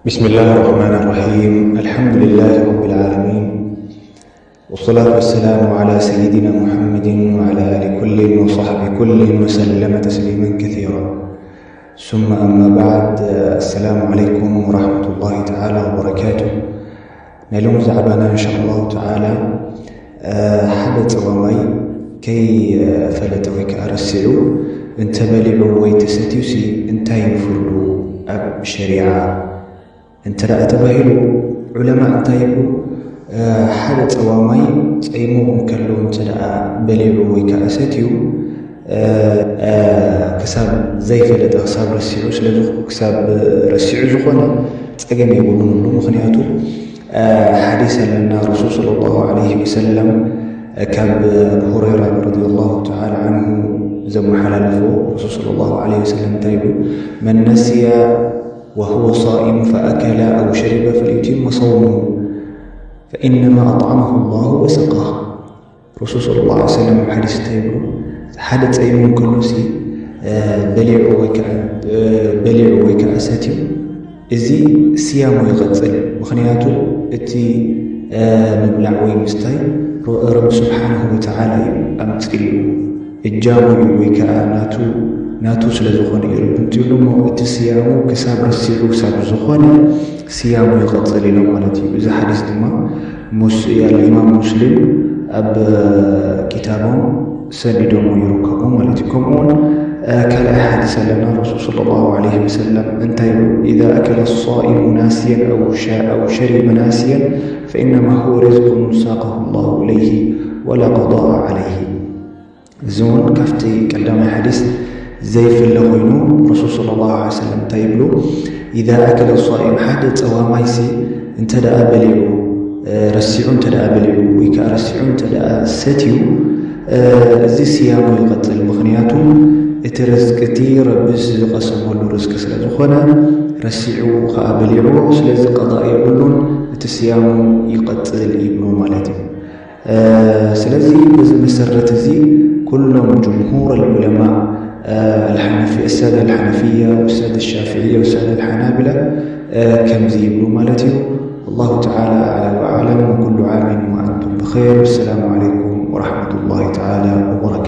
بسم الله الرحمن الرحيم. الحمد لله رب العالمين. والصلاة والسلام على سيدنا محمد وعلى آل كل وصحب كل وسلم تسليما كثيرا. ثم أما بعد، السلام عليكم ورحمة الله تعالى وبركاته. نلوم زعبنا إن شاء الله تعالى. ሓደ ጸዋማይ ከይፈለጠ ወይ ከዓ ረሲዑ እንተበሊዑ ወይ ተሰትዩሲ እንታይ እዩ ፍርዱ ኣብ ሸሪዓ እንተ ደኣ ተባሂሉ፣ ዑለማ እንታይ ይብሉ? ሓደ ጸዋማይ ጸይሙ እንከሎ እንተ ደኣ በሊዑ ወይ ከዓ ሰትዩ፣ ክሳብ ዘይፈለጠ፣ ክሳብ ረሲዑ፣ ስለ ዝኹ-፣ ክሳብ ረሲዑ ዝኾነ ጸገም የብሉን ይብሉ። ምኽንያቱ ሓዲስ ኣለና፣ ረሱል ሰለላሁ ዐለይሂ ወሰለም ካብ ኣቡ ሁረይራ ረዲየላሁ ተዓላ ዐንሁ ዘመሓላለፎ፣ ረሱል ሰለላሁ ዐለይሂ ወሰለም እንታይ ይብሉ? መን ነሲየ ወሁወ ሳኢም ፈኣከለ ኣው ሸሪበ ፈልዩቲመ ሰውመሁ ፈኢነማ ኣጥዓመሁ ላሁ ወሰቃህ። ረሱል ሰለላሁ ዐለይሂ ወሰለም ኣብ ሓዲስ እንታይ ይብሉ? ሓደ ጸይሙ እንከሎሲ፣ እ፣ በሊዑ ወይ ከዓ፣ እ፣ በሊዑ ወይ ከዓ ሰትዩ፣ እዚ ስያሙ ይቐጽል። ምኽንያቱ እቲ፣ እ፣ ምብላዕ ወይ ምስታይ ረ-፣ ረቢ ስብሓንሁ ወተዓላ እዩ ኣምጺሉ፣ እጃሙ እዩ ወይ ከዓ ናቱ፣ ናቱ ስለ ዝኾነ እዩ። ረቢ እንታይ ይብሉ እሞ፣ እቲ ስያሙ ክሳብ ረሲዑ ክሳብ ዝኾነ ስያሙ ይቐጽል ኢሎም ማለት እዩ። እዚ ሓዲስ ድማ ሙስ-፣ ኣልኢማም ሙስሊም ኣብ ኪታቦም ሰኒዶሞ ይርከቡ ማለት እዩ። ከምኡ እውን፣ እ፣ ካልኣይ ሓዲስ ኣለና። ረሱል ሰለላሁ ዐለይሂ ወሰለም እንታይ ይብሉ? ኢዛ ኣከለ ሳኢሙ ናሲየን ኣው ሸ-፣ ኣው ሸሪበ ናሲየን ፈኢነማ ሁወ ሪዝቁን ሳቀሁ ላሁ ኢለይሂ ወላ ቀዳአ ዐለይሂ። እዚ እውን ካብቲ ቀዳማይ ሓዲስ ዘይፍለ ኮይኑ፣ ረሱል ሰለላሁ ዐለይሂ ወሰለም እንታይ ይብሉ? ኢዛ ኣከለ ሳኢም፣ ሓደ ጸዋማይሲ እንተ ደኣ በሊዑ፣ እ፣ ረሲዑ እንተ ደኣ በሊዑ ወይ ከዓ ረሲዑ እንተ ደኣ ሰትዩ፣ እ፣ እዚ ስያሙ ይቐጽል። ምኽንያቱ እቲ ርዝቂ እቲ ረቢ ዝቐሰመሉ ርዝቂ ስለ ዝኾነ፣ ረሲዑ ከዓ በሊዑ፣ ስለዚ ቀዳእ የብሉን፣ እቲ ስያሙ ይቐጽል ይብሉ ማለት እዩ። እ፣ ስለዚ በዚ መሰረት እዚ ኩሎም ጅምሁር ኣልዑለማ፣ እ፣ ኣልሓነፊ-፣ ኣሳድ ኣልሓነፊያ ወሳድ ሻፍዕያ ወሳድ ኣልሓናብላ፣ እ፣ ከምዚ ይብሉ ማለት እዩ። والله تعالى أعلى وأعلم، وكل عام وأنتم بخير، والسلام عليكم ورحمة الله تعالى وبركاته.